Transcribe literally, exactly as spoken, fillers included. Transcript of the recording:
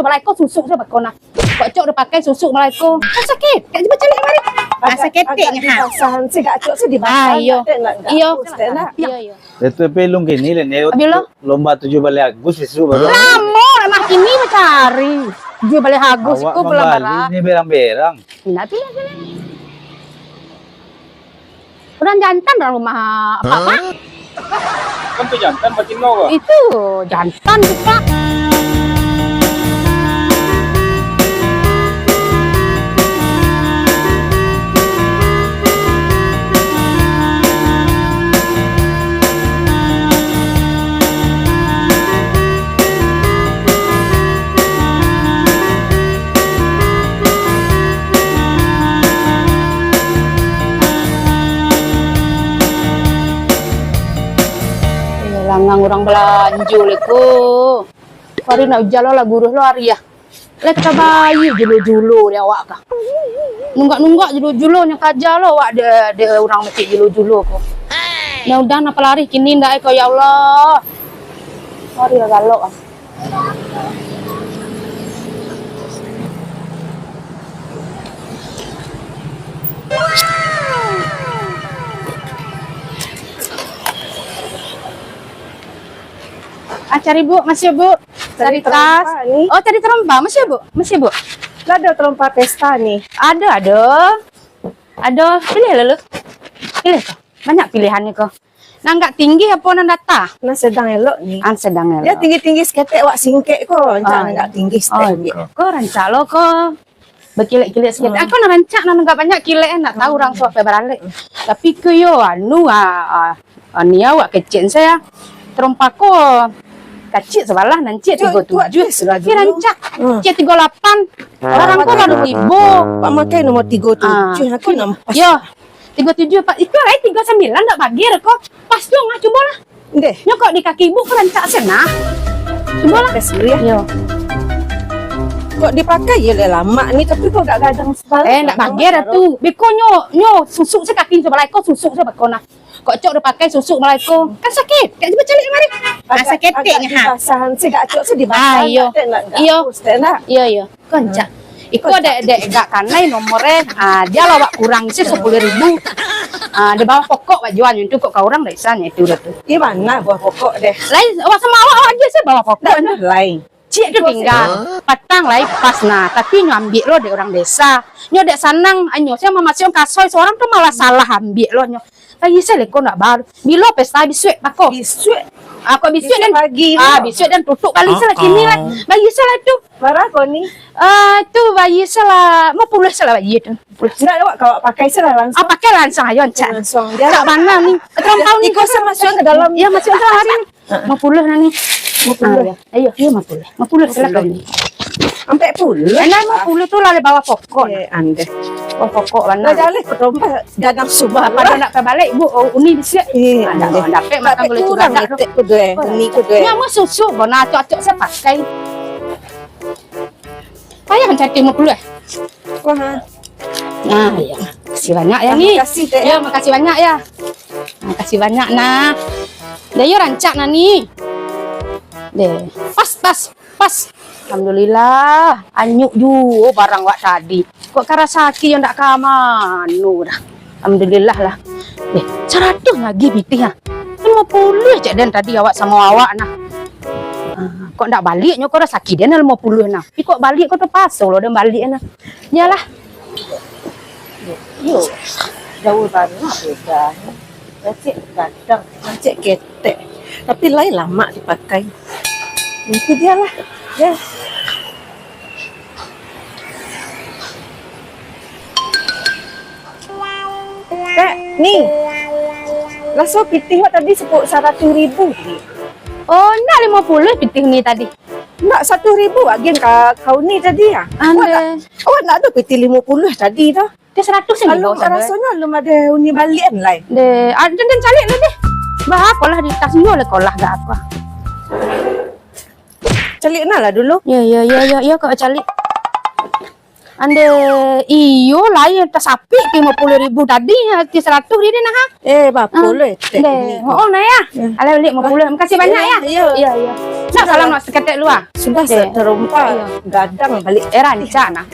Balai ko susuk se bako nah. Kok cok udah pakai susuk balai ko. Kan sakit. Kak, cuba cari kemari. Ah, agak, sakit agak ni, ha. Dibasahan se, kak cok se dibasahan. Ah, iyo. Nak, nak, nak. Iyo, hapus, silakan. Nak. Iyo, iyo. Itu pe lun kini le, ne. Abih lo? Lomba tujuh balai Agus isu baru. Lamo lah mak kini mencari. Tujuh balai Agus. Awak ko belum mambali barang. Ni berang-berang. Indak pilih, pilih. Urang jantan dalam rumah apak, Pak. Kan tu jantan, bacino ko? Itu jantan tu, Pak. Eh, langang urang balanjo le ko. Ari nak ujan lo lah, guruih lo ari ah. Lah cabai julo-julo dek awak ka. Nunggak-nunggak julo-julo nyo kaja lo awak dek, dek urang macik julo-julo ko. Nah, udah napa larih kini ndak ai ko, ya Allah. Ari lah galak ah. Ah, cari, Bu, masih, Bu. Cari tas. Cari terompa ni. Oh, cari terompa. Masih, Bu? Masih, Bu? Lah, ado terompa pesta ni. Ado, ado. Ado. Pilih lah, lu. Pilih ko. Banyak pilihan ni ko. Nan agak tinggi apo nan data? Nan sedang elok ni. Ah, sedang elok. Dia tinggi-tinggi saketek, wak singkek ko. Rancak nan agak tinggi saketek. Oh, ko rancak lo ko. Bakilek-kilek saketek. Hmm. Aku nak rancak nan agak banyak kilek, nak tahu urang suah pai baralek. Tapi ko yo, anu, ah, ah, ah, ni awak kecek saya. Terompa ko kacik sabalah, nan ciek tigo tujuh. Itu, itu lah dulu. Tapi rancak. Hmm. Ciek tigo lapan. Barang ko baru tibo. Pak makai nomor tigo tujuh, ah, aku nampak. Yo. Tigo tujuh, Pak. Itu lai tigo sambilan, ndak bagir ko. Pas tu, ngah, cubolah. Ndeh. Nyo kok di kaki ibu ko rancak se nah. Cubolah. Tes dulu ya. Yo. Kok dipakai yo lah lamak ni, tapi kok gak gadang sebalah. Eh, ndak bagir tu. Beko nyo, nyo susuk se kaki, cubo lai ko susuk se bako nah. Kok cok udah pakai susuk balai ko. Kan sakit. Kak, cubo calik kemari. Ah, agak, sakit agak ni, ha. Dibasahan se, kak cok se dibasahan. Ah, iyo. Nak, nak, nak. Iyo. Hapus, nak. Iyo, iyo. Ko rancak. Iko dek, dek gak kanai nomor e. Ah, dia lah wak kurang se sapuluah ribu. Ah, di bawah pokok wak jual nyo tu, kok ka urang dek sanyo itu dah tu. Di mana buah pokok deh? Lain, wak samo awak, awak agiah se bawah pokok. Ndak, ndak, lain. Ciek tu tingga. Patang lai pas nah, tapi nyo ambiak lo dek urang desa. Nyo dek sanang, anyo se mamasuakan kasoi, surang tu malah salah ambiak lo nyo. Bayi se leko ndak baru. Bilo pesta bisuak, bako? Bisuak. Ah, kok bisuak den pagi. Ah, bisuak den tutup bali se lah kini lah. Bayi se lah tu. Bara ko ni? Ah, tu bayi se lah, limo puluah se lah bayi tu. Limo puluah. Ndak, awak, awak pakai se lah langsung. Ah, pakai langsung, ayo, rancak. Langsung. Rancak bana ni. Terang tahu ni. Iko se masuak ke dalam. Ya, masuak ke dalam hari ni. Limo puluah nah ni. Limo puluah. Ah, ya. Ayo, iyo, limo puluah. Limo puluah, silakan. Ampek puluah. Eh, nah, limo puluah tu lah di bawah pokok. Eh, andeh. Bawah pokok bana. Nah, jaleh pedompa dagang suba. Pada nak tabalik, Bu, oh, uni bisuak. Eh, andeh. Dapek makan gulai kurang cubadak tu. Etek ku deh, uni ku deh. Ni amuah susu, bona acok-acok se pakai. Payah mancari limo puluah eh? Wah. Nah, ya. Makasih banyak ya, Ni. Makasih, Tek. Ya, makasih banyak ya. Makasih banyak, nah. Dah yo rancak, nah, Ni. Deh, pas, pas, pas. Alhamdulillah, anyuk juo barang wak tadi. Kok karasaki yo ndak ka mano dah. Alhamdulillah lah. Eh, saratuih nagih pitih ah. Limo puluah cek den tadi awak samo awak nah. Ah, kok ndak baliak nyo, kok rasaki den limo puluah nah. Tapi kok baliak kok tapaso lo den baliak nah. Iyolah. Yo, jauah banyak beda. Kecek gadang, kecek ketek. Tapi lai lamak dipakai. Itu dia lah. Ya. Tek, ni. Raso pitih wak tadi sepu-, saratuih ribu, Tek. Oh, ndak limo puluah pitih ni tadi. Ndak, saratuih ribu agian ka, ka uni tadi ah. Andeh. Awak ndak, awak ndak ado pitih limo puluah tadi tu. Dia saratuih ni. Alun, rasonyo alun ado uni baliak lai. Deh, ah, den, den caliak dulu deh. Bah, ko lah di tas nyo lah, ko lah gak apo. Caliak nah lah dulu. Ya, ya, ya, ya, ya, kok caliak. Ande, iyo lah, iyo tasapik ti limo puluah ribu tadi, ha, ti saratuih di den, ha. Eh, bapo lo etek deh. Oh, nah ya. Alah, bali limo puluah. Makasih banyak ya. Iyo, iyo. Nah, salam nak saketek lu ah. Sudah, terompa gadang balik. Eh, rancak nah.